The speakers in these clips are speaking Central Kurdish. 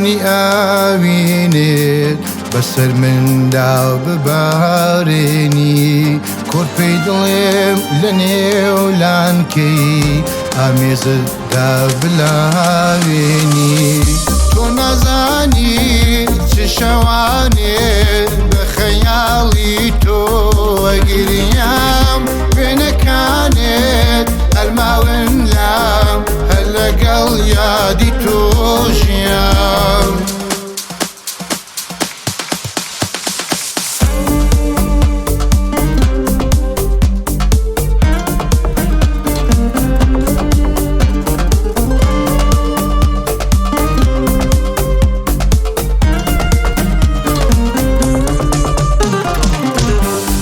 بارانی ئاوینێت بەسەر مندا ببارێنی، کۆرپەی دڵێم لە نێو لانکەی ئامێزتدا بلاوێنی. تۆ نازانی چ شەوانێ بە خەیاڵی تۆ ئەگریام، وێنەکانت هەر ماون لام، هەر لەگەڵ یادی تۆ ژیام.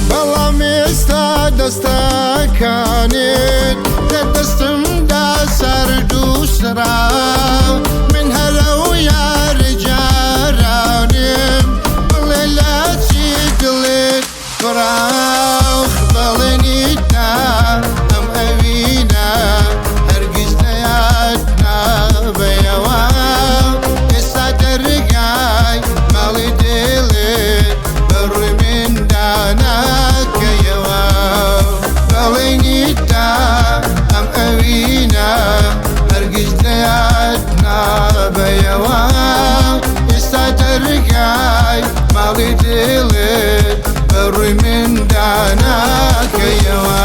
بەڵام ئێستا دەستەکانت لە دەستمدا سارد و سڕا، من هەرەو یار جارانم، بڵێ لە چی دڵت بڕاخ، بەڵێنیدا ئەم ئەوینە هەرگیز لەیاد نابەیەوە. ئێستا دەرگای ماڵی دڵت بەڕووی مندا ناکەیەوە، بەڵێنیدا ئەم ئەوینە هەرگیز لەیاد نابەیەوە. ئێستا دەرگای ماڵی دڵت بەڕووی مندا ناکەیەوە.